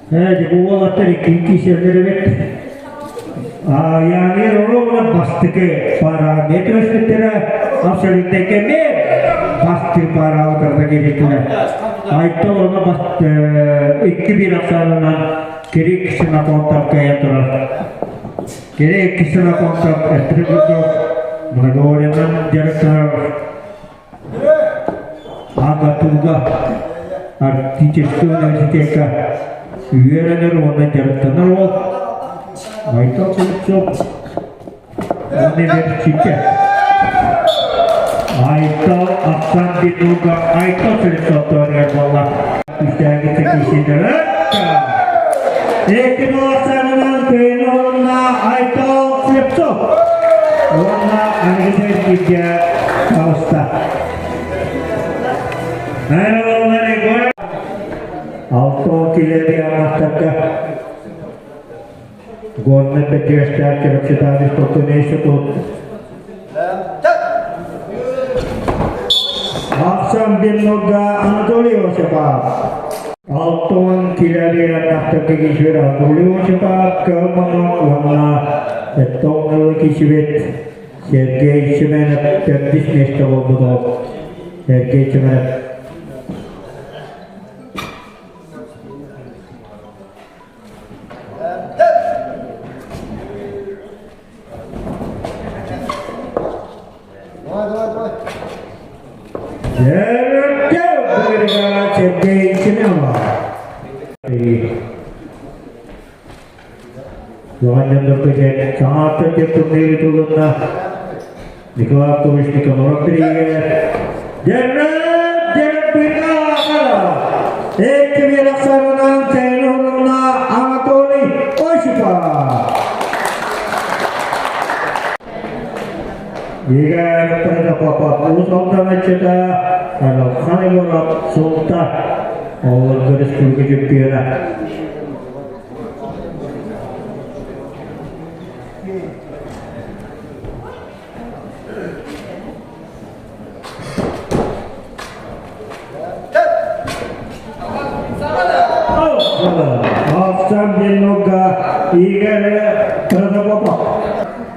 Ээ, бу уолаттар икки киисэллэр эбит. Аянир Ровно бастакы параметр өспүттэрэ абсолютнай кэмэ бастыы параметрга киирбиттэрэ. Айтал ону 2-1 ахсаанынан Кирилл Ксенофонтов кыайан турар. Кирилл Ксенофонтов эппитин курдук многоворенан дьарыктанар АГАТУга Арктическай университекка үөрэнэр уонна дьарыктанар уол Айтал Слепцов университет Айтал Ахсан Бинуга Айтал Слепцов туһарыгар буолла. Үстээги кисинэрэ Экиноларынан кыайыны уонна Айтал Слепцов уонна аныгы кииргэ таҕыста. Алтон килери аңаттарга Горный бэдьиэстээх Кирокситалис Токунейся тут Ахсан Беннога Анатолий Осипов. Алтон килери аңаттарга кишвер Анатолий Осипов кылманок уонна Эттоҥ кишвет Сергей Семенов төрдүс миэстэ буолбут Сергей Семенов. Давай, давай, давай. Сергей Семенов. Туһанньандыргы саҥааттан диэн турнири тулунна Николай Автобус Никаноров бириигэ Дерреп Дербина Икки биэрахсарынан кэйини уһунна Анатолий Осипов. Игорь Протопопов Уус Алдан ыччата Арылхан Егоров Султа Олорго республика чемпиона. Ахсан Беннога Игорь Протопопов.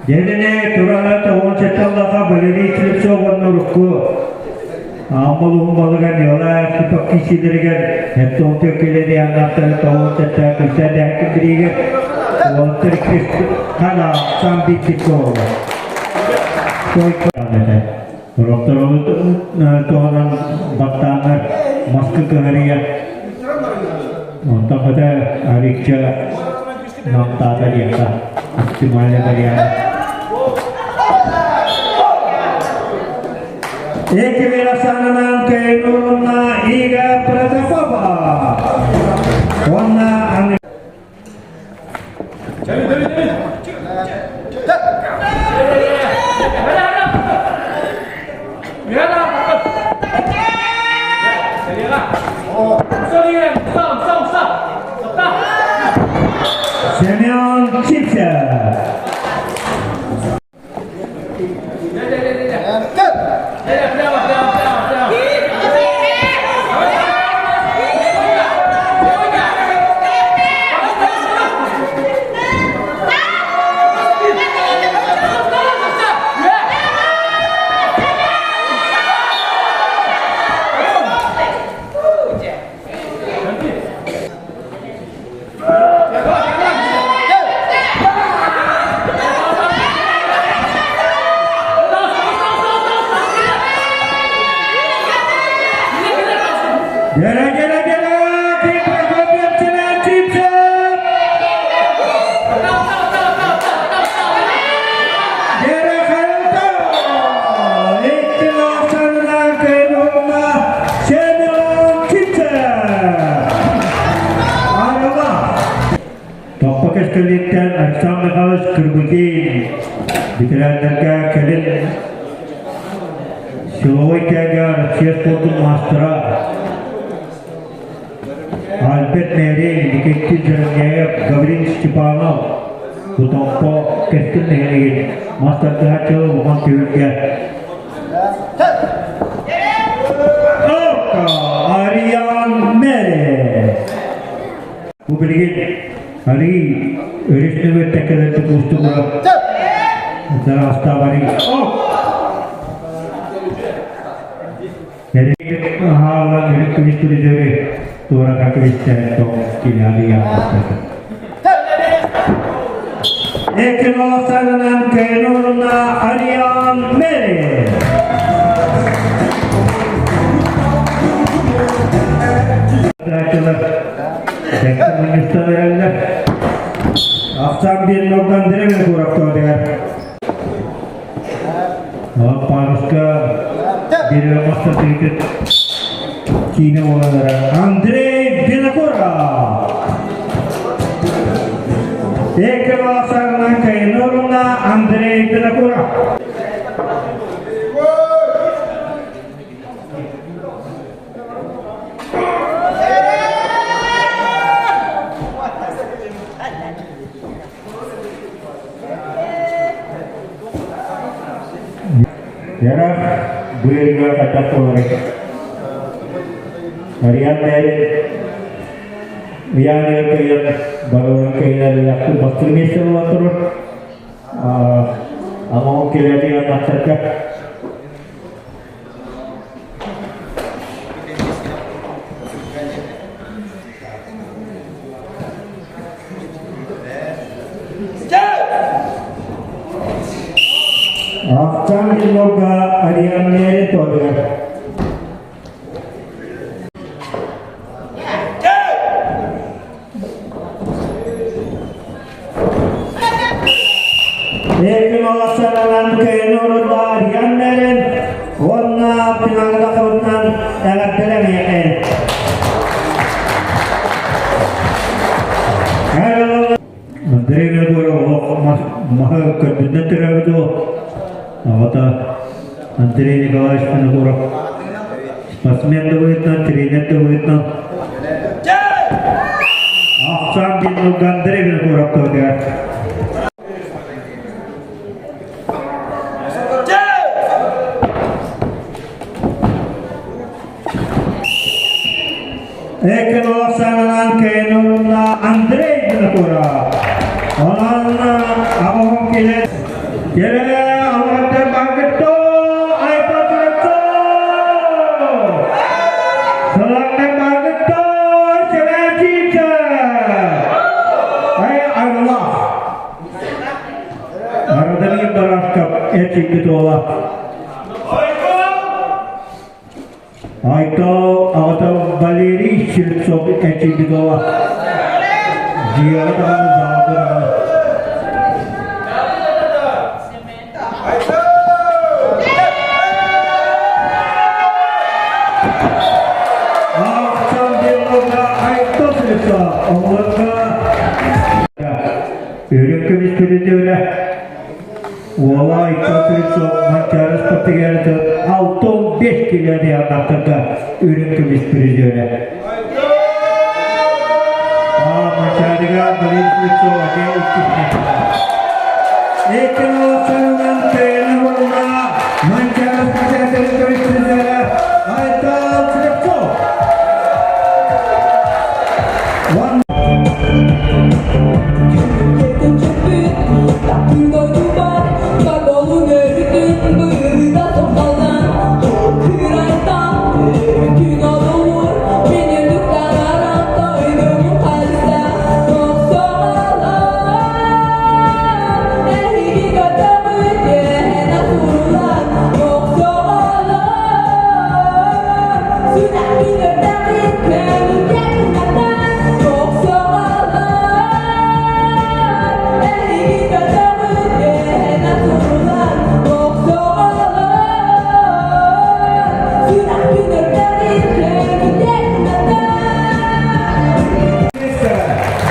Дедене турала тоҕон сетталлаха Валерий Слепцов уонна урукку Аммал уһун балыгар Николай Архипов киисилэригэр Эптон төккелери аннаттары тоҕон сетта күлсэ дэһэккин бириигэр уолаттар хана сан биттик оҕолор. Сорохтору туһанан баттааннар маскы кыһарыйар. Онтон хата аричча намтаата диэххэ оптимальный вариант. Эки санынан Кейнурна Ига Протопопова. Уонна Семен Чипсев. Gele gele gele! Топпо кэскилиттэн Александр Михайлович Кыргутин ветераннарга кэлин силовой тяга Россия спордун маастара Альберт Мээрин, Никитин Заровняев, Гаврил Степанов бу Томпо кэскил нэһилиэгин маастардаһааччылар улахан түһүлгэ Ариан Мере. Бу билигин арый өрүс нөҥүөттэн кэлэрбит уустугура Здравствуй. Хааллан үрүт күнүс күнүдөрү туорака күнүстэн тоҕ килиады яаппыт. Экинолоктарынан Кайнурна Ариан Мэри. Мунньустан Ахсаан биир нолдан директор кураптоодыгар. Павловска биир мастер киинэ буолалара Андрей Винокуров. Экинолоктарынан Кайнурна Андрей Винокуров. Ярах быарыгар хатах буолар. Ариан бэйэ ыйааныгар кыйан барыларын кыйынарыйахтын бастыр миэстэ буолан турар. Амон килэтигэр тахсарга Ахтан Иллога Арианнери Тодор. Экин кыайын Арианнерин уонна финалга хабытынан эҕэрдэлэниэхин. Андрей Григорьев маһы көрбүтүнэн төрөөбүт уол. Аҕата Андрей Николаевич Винокуров спортсмен да быһыытынан, тренер да быһыытынан Ахсаан диэн Андрей Винокуров туһугар. Экин Кэйнурна Андрей Винокуров. Онон аҕаһын киле Келе алғаттар бангытто айпатырытто Сылаңнан бангытто Сәләчичә Ай арылах Арадан барашкап этикки туола Айтал аҕата Валерий Слепцов этийбит уола. Дьиэҕэ даҕаны залга даҕаны. Ахсан диэн Айтал Слепцов оҕолорго үрүҥ көмүс түрүтүөрэ Уола Айтал Слепцов Манчаары спартакиадатын 65 килоны аннаттарга үрүҥ көмүс призерэ. Манчаарыга Валерий Слепцов эмиэ иккис Экономиканан кыайыны уонна Манчаары спартакиадатын көмүс призерэ Айтал Слепцов.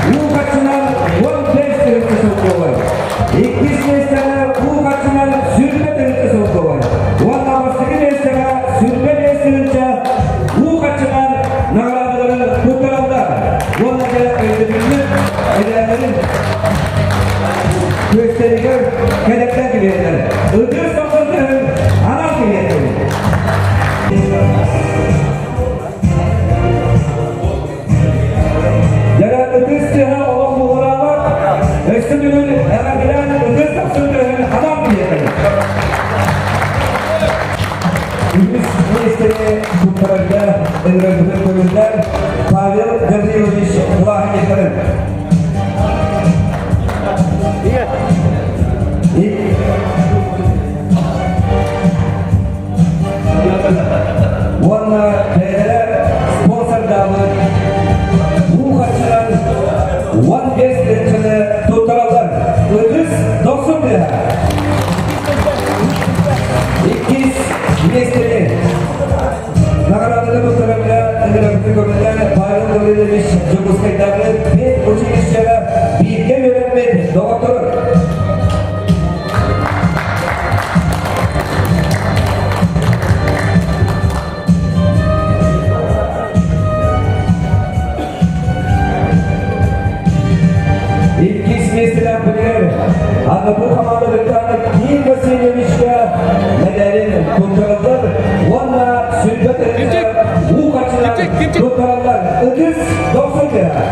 Уу хаччынан 15 тыһыынча солкуобай. Иккис миэстэҕэ уу хаччынан 20 тыһыынча солкуобай. Уонна бастакы миэстэҕэ 25 тыһыынча уу хаччынан наҕараадаларын туттараллар. Уонна дьэ өйдөбүнньүк эдээлэрин күөстэригэр кэлэктэн килиэтэр. Ытыс сохсун анал килиэтэр. Дьэ ытыс тыаһа олох буһураабат. Өссө бүгүн эҕэрдэлээн ытыс тахсын тыаһын анаан биһиэхэ. Үгүс миэстэни туттарарга ыҥырарбытын көҥүллэр Павел Гаврилович Плахников. Уонна бэйэлэрэ спонсордаабыт уу харчынан 15 тыһыынчаны туттараллар. Ытыс дохсун тыаһа. Иккис миэстэни наҕарааданы туттарарга ыҥыраргы көмөлөөн Павел Гаврилович Дьокуускайдааҕы педучилищеҕа бииргэ үөрэммит доҕотторун Иккис миэстэлээх билигэр АГПУ хамаандатыттан Ким Васильевичка мэдээлин туттараллар уонна сүлбэ тэрилтэ уу харчынан туттараллар. Ытыс дохсун тыаһа.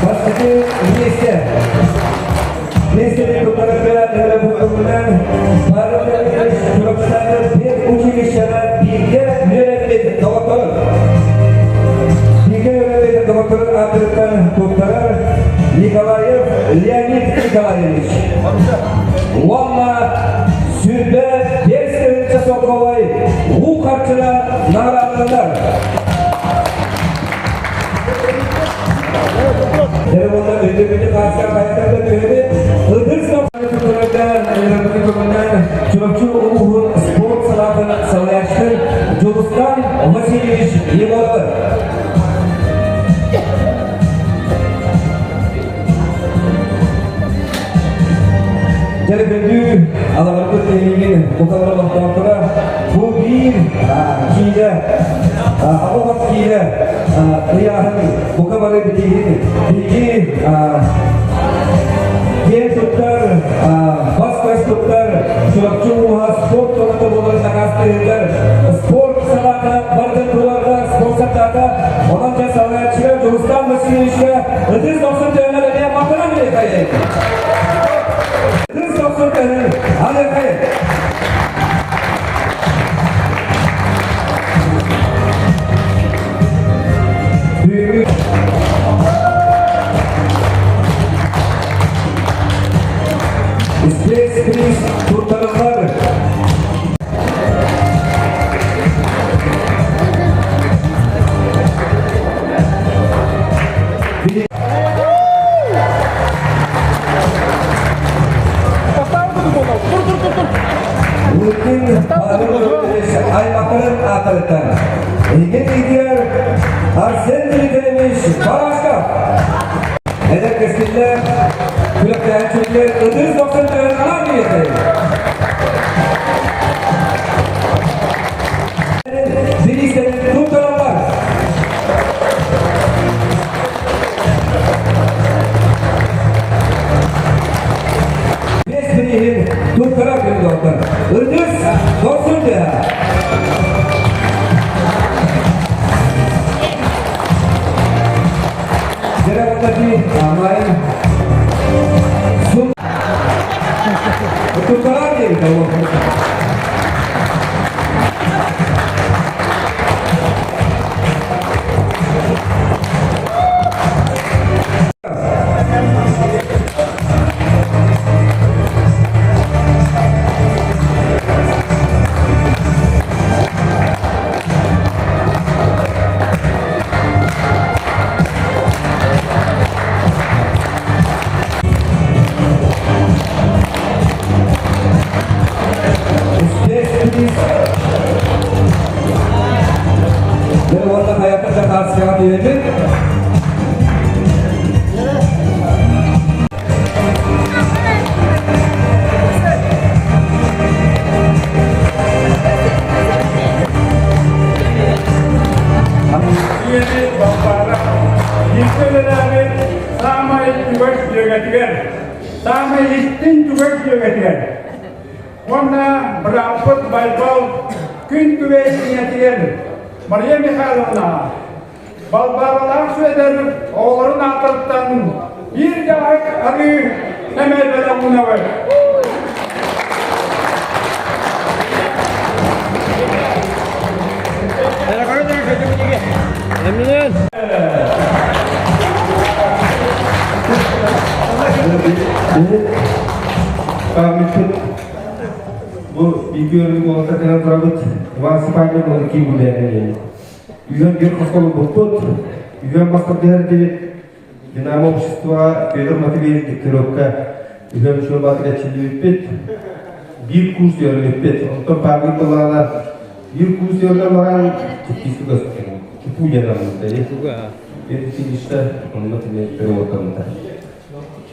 Бастакы миэстэ Миэстэни туттарарга өрөбүлүнэн Павел Леонидович Чурапчытааҕы педучилищеҕа бииргэ үөрэммит доҕотторун бииргэ үөрэммит доҕотторун аатыттан туттарар Николаев Леонид Николаевич уонна сүрбэ 5 тыһыынча солкуобай уу харчынан наҕараадаланар. Дьэ уонна өйдөбүнү хааска хайатарда түһэбит. Ытыс көмөнөн Чурапчы улууһун спорт салаатын салайааччы Дьулустан Васильевич Егоров. Дьэ күндү алабарбыт эйигин букалар олохтоохторо бу биир киилэ аҕыс киилэ ыйааһын бука бары билигин биһиги киэн туттар бас-көс туттар Чурапчы улууһа спорт туоната буоларын дакаастыырыгар спорт салаата барытын туруорда спонсордаата онон дьэ салайааччыга Дьулустан Васильевичка ытыс дохсун төһөнөр эмиэ махтанан биэрэйин ытыс дохсун төһөнөр алыахайын Бүгүҥҥү Спецприз туттарыллар. Лукин Павел аймақтарын ааттарыттан. Эһиги тиийдигэр Арсен Дмитриевич Барашков. Эдэр кэскиллээх күрэхтэһээччилэр ытыс дохсун анаан биэрдэ. Бириистэрин туттараллар. Бес бирииһин туттарар күндү Ытыс дохсун тыаһа. Дьэ, Амайын сун туттарар диэбит Дьэ уонна хайата да хааскаҕа түһэбит. Ийэни Балбаара бииргэ үлэлээбит саамай чугас дьүөгэтигэр, саамай истиҥ чугас дьүөгэтигэр уонна бырааппыт Байбал күн күбэй ийэтигэр Мария Михайловнаҕа. Балбааралаах Сүөдэр оҕолорун аатыттан биир дьааһык арыы сэмэй бэлэх уунабыт. Памятник бу бииргэ өрүк уолаттар кэлэн турабыт Иван Степанович Лукин үлэһин Үһүөн биир хоско олорбуппут, үһүөн бастардыһар этибит. Динамо обществоҕа Федор Матвеевич Дегтяревка үһүөн үчүгэй баатыр эрчиллибиппит. Биир курс үөрэммиппит. Онтон Павел Пылаана биир курс үөрэнэн баран чекистик чупу диэн аҕалбыта. Биир училище онно переводтаммыта.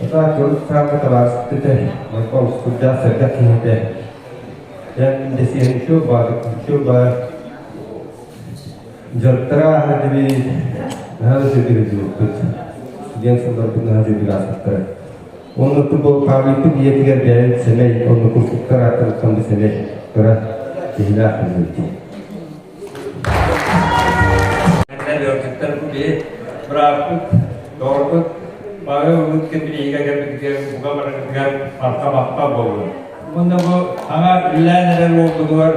Ата көрүк саамы табаарыспыт этэ, Москва устурдаах сэргэх киһи этэ. Дьэн дэсиэн үчү баар, үчү баар. Дьарыктара ааһар наһаа да үчүгэй дьылбыт. Студент сылларбыт наһаа үчүгэй ааспыттара. Онно бу Павликпыт ийэтигэр бэйэбит сэмэй, онно курсуктар ааттарыттан бу сэмэй кыра киһилээх буолбут. Ыалдьыттар бу биһи бырааппыт, доҕорбут Павел Лыткин биһиги кэлбитигэр бука барыгытыгар барха-бахха буоллун. Уонна бу саҥа үлэлээн эрэр уолбутугар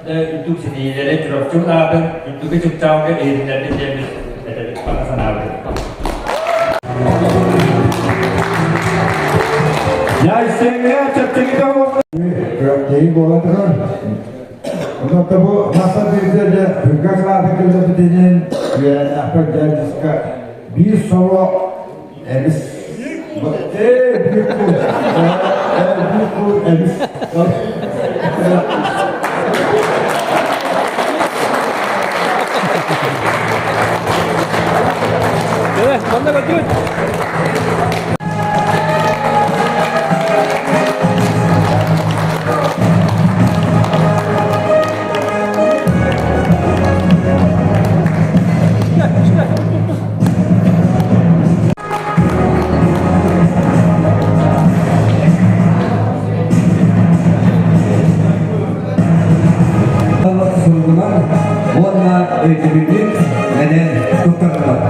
үрдүк ситиһиилэри Чурапчы аатын үрдүкү чыпчаалга иһитиннэрдин диэммит этэбит баҕа санаабыт. Яйсеҥҥэ чэпчэкитэ Кыахтыйыы буола турар. Онон бу маса биирдэ бүргэ кылаата киллэрбитинин үөрэннэхпэр дьэ биир соло эмис ээ биир куул ээ биир куул эмис Суругунан уонна өйдөбүнньүк мэнэн туттарыллар.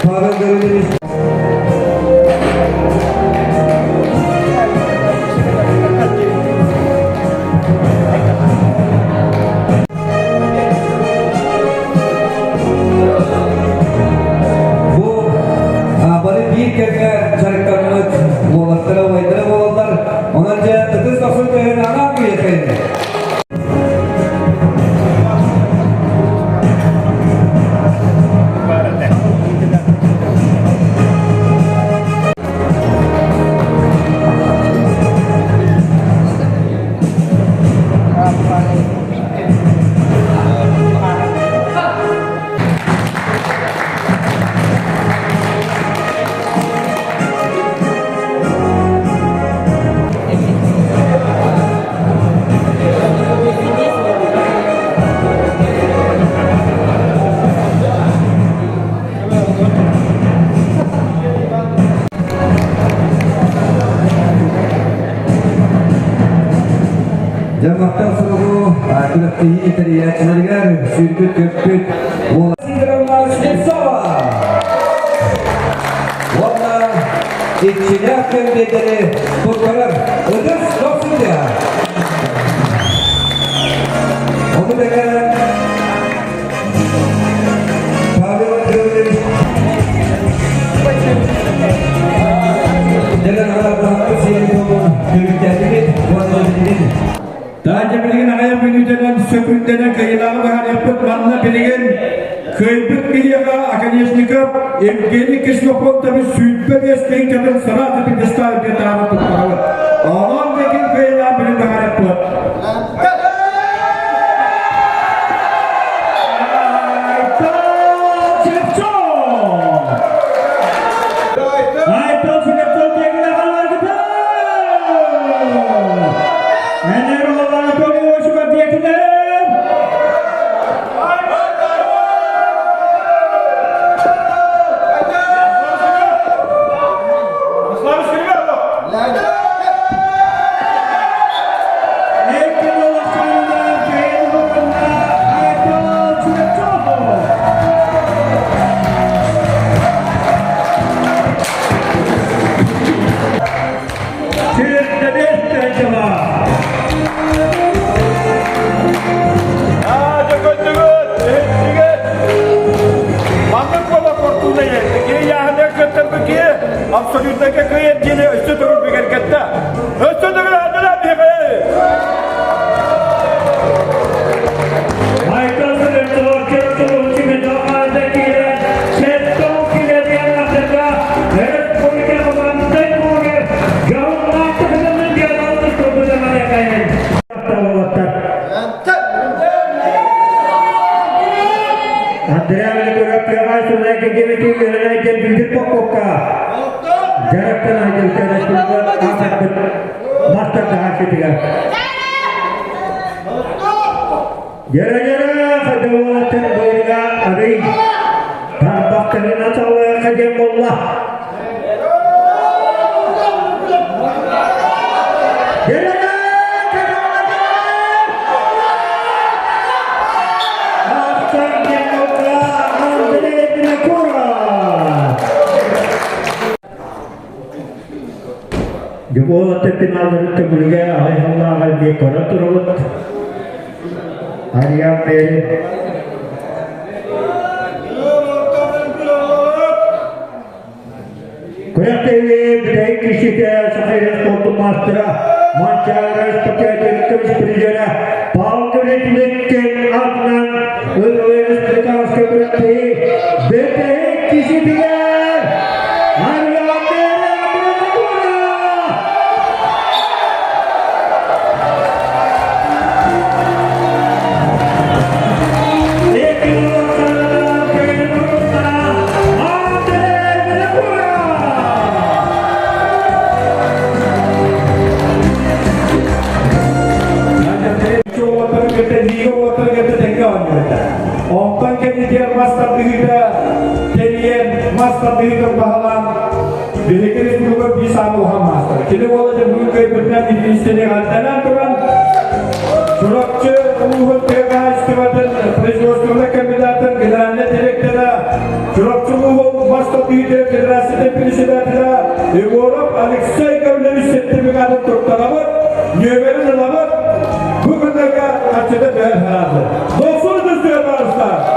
Павел Гаврилович Бу бары биир кэмҥэ дьарыктаммыт уолаттара убайдара буолаллар. Онон дьэ ытыс дохсун көһүн анаан күйэхин. Дьэ, суругу күрэхтэһии тэрийээччилэригэр сүүрбүт-көппүт уола Сидоровна Слепцова уонна иччилээх кэмбиэдэри туттарар ытыс дохсуня. Ону тэҥэ Павел Андреевич Дьэлэн аҕалардаахпыт сиэри-туомун түмүктээтибит уонна билигин Таня билигин аҕыйах мүнүүтэнэн сөкүүндэнэн кыайыылааҕы быһаарыахпыт манна билигин кыайбыт киһиэхэ Оконешников Евгений Ксенофонтович 25 тыһыынчатын сразу предоставить таары туттарабыт. Онон декин кыайыылаах билин быһаарыахпыт. Айтал Слепцов! Айтал Слепцов диэки Сүүрдэбиэс тыһыынчалаах. Аа, дьэ көрдүгүт, иһиттигит. Маннык буола фортуна иһитти. Киһи яһыныгар кыттарбы киһи абсолютнайга кыайар диэни өссө төгүл бигэргэттэ. Өссө төгүл аатыла биһиги! Майкл Сырыттылар Чөртулун Чемпионата киирэн, Сеттон килэрген ардыга республика командой кугер дьоһуннаахтык ытыллын диэн алгыс турбутун маныахайын. Андреа Великораппиаҕа Сунайка Геметин үөрэнээччи Бүлгүт Попповка дьарыктан айдылта республика аатырбыт мастер таһаарсытыгар. Дьэрэ-дьэрэ хадьаллаатын быйыга арый тарбахтарынан саллайахха диэн буолла. Дьэрэ-дьэрэ Ахтан диэн буолла Андрей Винокуров. Дьобуолаттар финалларын төгүлгэ аҕай халлааҕар диэ көрө турабыт. Ариан Бери. Күрэхтэһии бүтэһик кишите Саха спортун маастара Манчаары спартакиадатын призера Павел Калетиниккен атынан Ытылы республиканскай күрэхтэһии бүтэһик кишитигэр Ариан Бери Онтон кэннигэр мас тардыһыыта тэрийэн, мас тардыһыытын баһылаан биһиги республика биир саамай улахан маастара. Кини уола дьэ бүгүн кыайбытынан итиистэни эҕэрдэлээн туран Чурапчы улууһун тыа хаһаайыстыбатын производственнай комбинатын генеральнай директора, Чурапчы улууһун мас тардыһыытын федерациятын председателя Егоров Алексей Гаврилович сертификатын туттарабыт, нүөмэрин ылабыт. Бу күннэргэ харчыта төһө хараады. Дохсун үтүстүө барыстар!